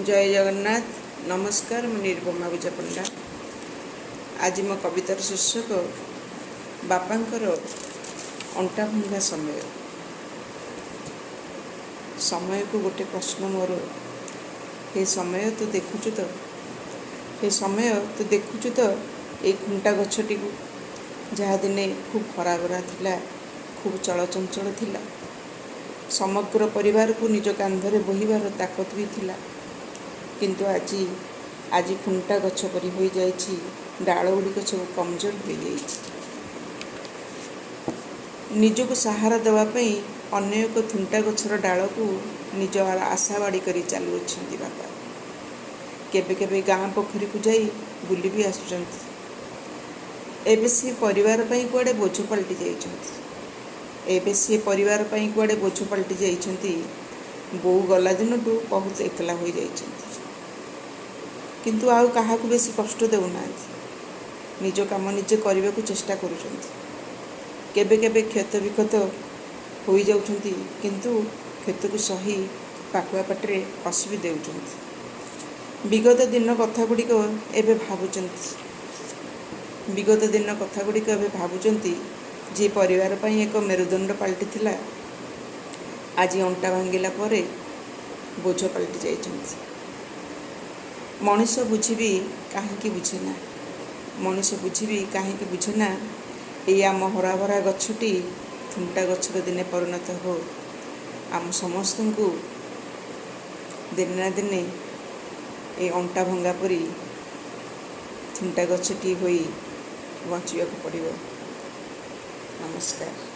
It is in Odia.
ଜୟ ଜଗନ୍ନାଥ। ନମସ୍କାର, ମୁଁ ନିରୁପମା ପୂଜା ପଣ୍ଡା। ଆଜି ମୋ କବିତାର ଶୀର୍ଷକ ବାପାଙ୍କର ଅଣ୍ଟା ଭଙ୍ଗା ସମୟ। ସମୟକୁ ଗୋଟେ ପ୍ରଶ୍ନ ମୋର। ହେ ସମୟ, ତୁ ଦେଖୁଛୁ ତ? ହେ ସମୟ, ତୁ ଦେଖୁଛୁ ତ ଏଇ ଖୁଣ୍ଟା ଗଛଟିକୁ, ଯାହା ଦିନେ ଖୁବ୍ ହରାଭରା ଥିଲା, ଖୁବ୍ ଚଳଚଞ୍ଚଳ ଥିଲା, ସମଗ୍ର ପରିବାରକୁ ନିଜ କାନ୍ଧରେ ବୋହିବାର ତାକତ ବି ଥିଲା। କିନ୍ତୁ ଆଜି ଖୁଣ୍ଟା ଗଛ ପରି ହୋଇଯାଇଛି। ଡାଳ ଗୁଡ଼ିକ ସବୁ କମଜୋର ହୋଇଯାଇଛି। ନିଜକୁ ସାହାରା ଦେବା ପାଇଁ ଅନ୍ୟ ଏକ ଥୁଣ୍ଟା ଗଛର ଡାଳକୁ ନିଜ ଆଶା ବାଡ଼ି କରି ଚାଲୁଅଛନ୍ତି ବାପା। କେବେ କେବେ ଗାଁ ପୋଖରୀକୁ ଯାଇ ବୁଲି ବି ଆସୁଛନ୍ତି। ଏବେ ସିଏ ପରିବାର ପାଇଁ କୁଆଡ଼େ ବୋଝ ପାଲଟି ଯାଇଛନ୍ତି। ଏବେ ସିଏ ପରିବାର ପାଇଁ କୁଆଡ଼େ ବୋଝ ପାଲଟି ଯାଇଛନ୍ତି। ବୋଉ ଗଲା ଦିନଠୁ ବହୁତ ଏକଲା ହୋଇଯାଇଛନ୍ତି। କିନ୍ତୁ ଆଉ କାହାକୁ ବେଶୀ କଷ୍ଟ ଦେଉନାହାନ୍ତି। ନିଜ କାମ ନିଜେ କରିବାକୁ ଚେଷ୍ଟା କରୁଛନ୍ତି। କେବେ କେବେ କ୍ଷତ ବିକ୍ଷତ ହୋଇଯାଉଛନ୍ତି, କିନ୍ତୁ କ୍ଷତକୁ ସହି ପାକୁଆ ପାଟିରେ ହସି ବି ଦେଉଛନ୍ତି। ବିଗତ ଦିନ କଥା ଗୁଡ଼ିକ ଏବେ ଭାବୁଛନ୍ତି। ବିଗତ ଦିନ କଥା ଗୁଡ଼ିକ ଏବେ ଭାବୁଛନ୍ତି। ଯିଏ ପରିବାର ପାଇଁ ଏକ ମେରୁଦଣ୍ଡ ପାଲଟିଥିଲା, ଆଜି ଅଣ୍ଟା ଭାଙ୍ଗିଲା ପରେ ବୋଝ ପାଲଟି ଯାଇଛନ୍ତି। ମଣିଷ ବୁଝିବି କାହିଁକି ବୁଝେନା? ମଣିଷ ବୁଝିବି କାହିଁକି ବୁଝେନା, ଏଇ ଆମ ହରାଭରା ଗଛଟି ଥୁଣ୍ଟା ଗଛରେ ଦିନେ ପରିଣତ ହେବ। ଆମ ସମସ୍ତଙ୍କୁ ଦିନେ ନା ଦିନେ ଏଇ ଅଣ୍ଟା ଭଙ୍ଗା ପରି ଥୁଣ୍ଟା ଗଛଟି ହୋଇ ବଞ୍ଚିବାକୁ ପଡ଼ିବ। ନମସ୍କାର।